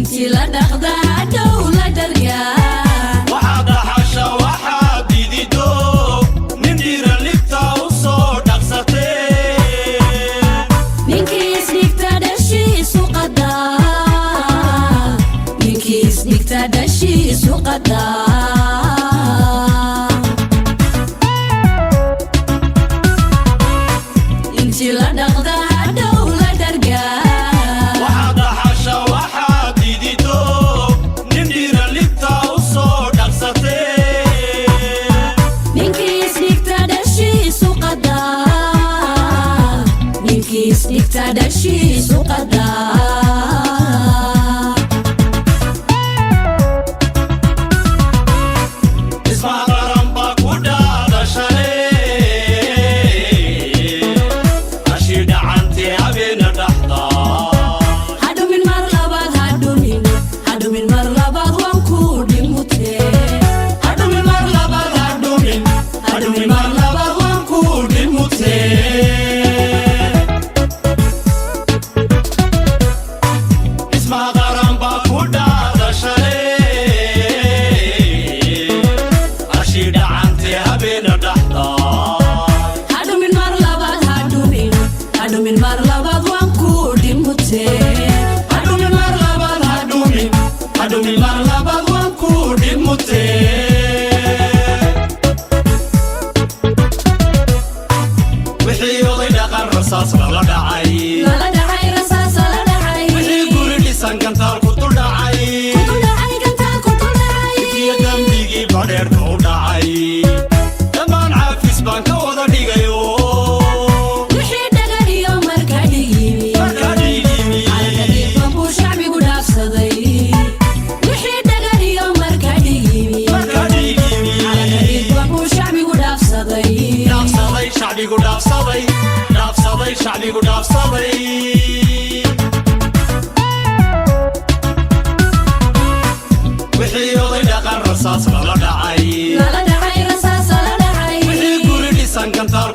Intii la dhaqda hadhow la dhargaa. Waxaad dhaxasha waxaad didido, nin dhiira libta u soo dhaqsatee. Ninkii isdhigta dhashiisu qadaa, ninkii isdhigta dhashiisu qadaa. Intii la dhaqda hadhow la dhargaa. Waxaad dhaxasha waxaad didido, nin dhiira libta u soo dhaqsatee. Ninkii isdhigta dhashiisu qadaa, ninkii isdhigta dhashiisu qadaa. Dhismaha qaran baa ku dhaadashale, ashii dhacantee habeena dhaxda. Hadhumin mar labaad, hadhumin, hadhumin mar labaad, waan ku dhimutee. Hadhumin mar labaad, hadhumin, hadhumin mar labaad, waan ku dhimutee. Dhismaha qaran baa ku dhaadashale, ashii dhacantee habeena dhaxda. Hadhumin mar labaad, hadhumin, hadhumin mar labaad, waan ku dhimutee. Hadhumin mar labaad, hadhumin, hadhumin mar labaad, waan ku dhimutee. Wixii oday dhaqan rasaas lala dhacay, Lala dhacay rasaas lala dhacay. Wixii guri dhisan gantaal ku dul dhacay, Ku dhacay gantaal ku dul dhacay. Iyo dembigii badheerka u dhacay, dhammaan caafis baan ka wada dhigayo. Wixii dhagar iyo marka dhigimi, Marka dhigimi, calanka dhiiqan buu shacbigu dhaafsaday. Wixii dhagar iyo marka dhigimi, marka dhigimi, calanka dhiiqan buu shacbigu dhaafsaday. Dhaafsaday shacbigu dhaafsaday, dhaafsaday shacbigu dhaafsaday. Wixii oday dhaqan rasaas lala dhacay, Lala dhacay rasaas lala dhacay. Wixii guri dhisan gantaal